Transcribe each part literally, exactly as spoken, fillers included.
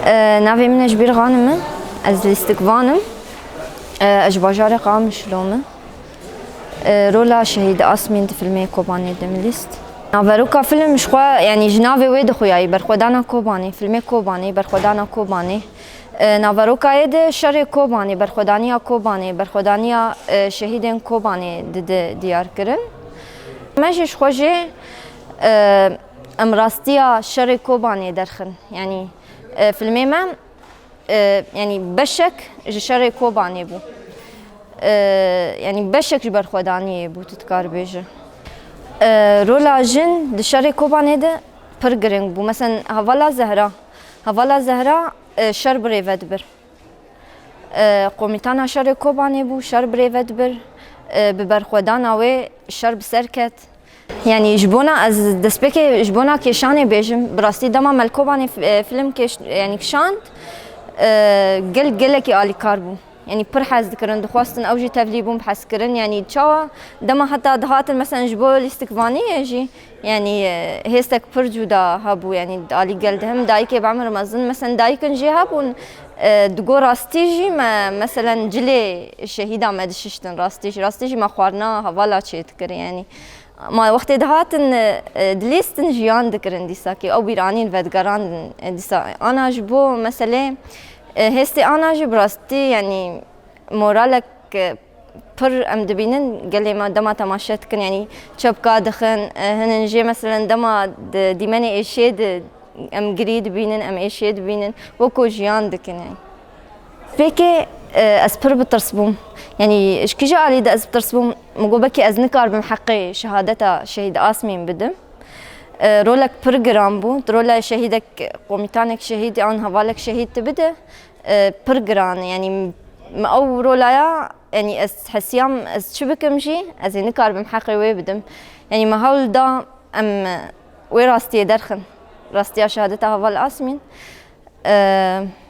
E, navê min e Jibîr Xanim e. Ez lîstikvan im. E, ez ji bajarê Qamişlo me. E, rola Şehîd Asmîn di filmê Kobanê de min lîst. Naveroka film ji xwe, yanî ji navê wê dixuyayî, berxwedana Kobanê, filmê Kobanê, berxwedana Kobanê. E, naveroka yê de şerê Kobanê, berxwedaniya Kobanê, berxwedaniya, e, şehîdên Kobanê dide diyar kirin. Me jî ji xwe jê, e, em rastiya şerê Kobanê derxin. Yanî, e, filmê me, e, yanî beşek ji şerê Kobanê bû. E, yanî beşek ji berxwedaniyê bû, tu dikar bêje. E, rola jin di şerê Kobanê de pir giring bû. Mesela hevala Zehra. Hevala Zehra, e, şer bi rê ve dibir. E, komîtana şerê Kobanê bû, şer bi rê ve dibir. E, bi berxwedana wê şer bi ser ket. Yanî ji bona ez destpêkê ji bona kêşanê bêjim, bi rastî dema me li Kobanê f-, e, film kêş-, yanî kişand, e, gel-, gelekî alîkar bû. Yanî pir hez dikirin, dixwestin ew jî tevlî bûn bi hezkirin. Yanî çawa dema heta dihatin, mesela ji bo lîstikvaniyê jî, yanî, e, hêstek pir cuda hebû, yanî alî gel de hem dayikê bi emir mezin, mesela dayikin jê hebûn, e, digo rastî jî me, mesela cilê şehîda me dişiştin rastî jî, rastî jî me xwarina hevala çêdikir, yanî ma wextê dihatin, e, dilîstin jiyan dikirin dîsakê, ew bîranîn vedigerandin, e, dîsa ana ji bo meselê, e, hêstê ana jî bi rastî, yanî moralek, e, pir em dibînin, gelê me dema temaşe dikin, yanî çepka dixin, e, hinin jê, meselen, dema di dîmenê êşê de em girî dibînin, em êşê dibînin, weko jiyan dikin, yanî. Pêkê, e, ez pir bi tirs bûm. Yanî ji kîja alî de ez bi tirs bûm, min got, belkî ez nikaribim heqê şehadeta şehîd Asmîn bidim. E, rolek pir giran bû. Rola şehîdek, komîtanek şehîd an hevalek şehîd tu bide, e, pir giran e. Yanî me ew rolaya, yanî ez hesiyam ez çi bikim jî, ez ê nikaribim heqê wê bidim. Yanî me hewl da em wê rastiyê derxin. Rastiya şehadeta heval Asmîn. E,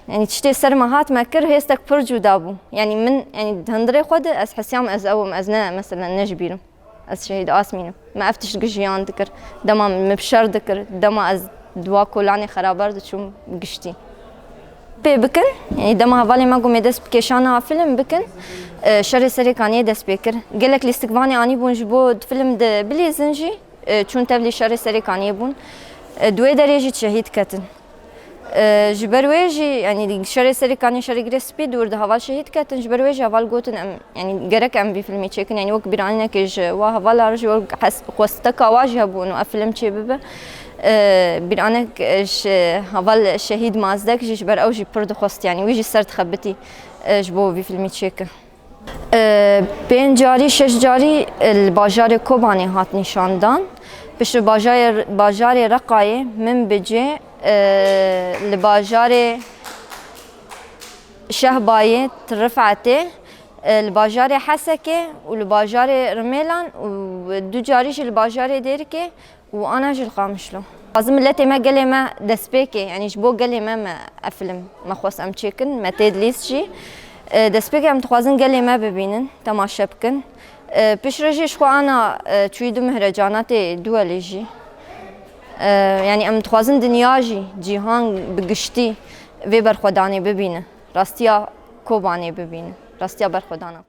yanî tiştê ser me hat me kir, hêstek pir cuda bû. Yanî min, yanî di hundirê xwe de ez hesiyam ez ew im, ez ne, mesela, ne ji bîr im. Ez şehîd Asmîn im. Me ev tişt gijiyan dikir. Dema min bi şer dikir, dema ez di wa kolanê xeraber diçûm giştî. Pê bikin, yanî dema hevalê me got me dest bi kêşana film bikin, e, şerê Serê Kaniyê dest pê kir. Gelek lîstikvanê anîbûn ji bo film de bilîzin jî, e, çûn tevlî şerê Serê Kaniyê bûn. E, di wê derê jî şehîd ketin. E, ji ber wê jî, yanî şerê Serê Kaniyê, şerê Girê Spî dûr di heval şehîd ketin. Ji ber wê jî heval gotin, em, yanî gerek em vî filmî çêkin. Yanî wek bîranînekê ji wa hevala re jî wek hes-, xwesteka wa jî hebûn û ev film çê bibe. E, bîranek, e, ji heval şehîd Mazdek jî, ji ber ew jî pir dixwest, yanî wî jî ser dixebitî, e, ji bo vî filmî çêke. E, pênc carî, şeş carî, e, li bajarê Kobanê hat nîşandan. Piştre bajarê, bajarê Reqayê, Minbicê, e, li bajarê Şehbayê, Tirifetê, e, li bajarê Hesekê û li bajarê Rimêlan û du carî jî li bajarê Dêrikê û ana jî li Qamişlo. Dixwazim miletê me, gelê me destpêkê, yanî ji bo gelê me me ev film me xwest em çêkin, me tê dilîst jî. E, destpêkê em dixwazin gelê me bibînin, temaşe bikin. E, piştre jî ji xwe ana, e, çûyî du mihre canatê duwelê jî. E, yanî em dixwazin dinya jî, cîhan bi giştî vê berxwedanê bibîne. Rastiya Kobanê bibîne. Rastiya berxwedana.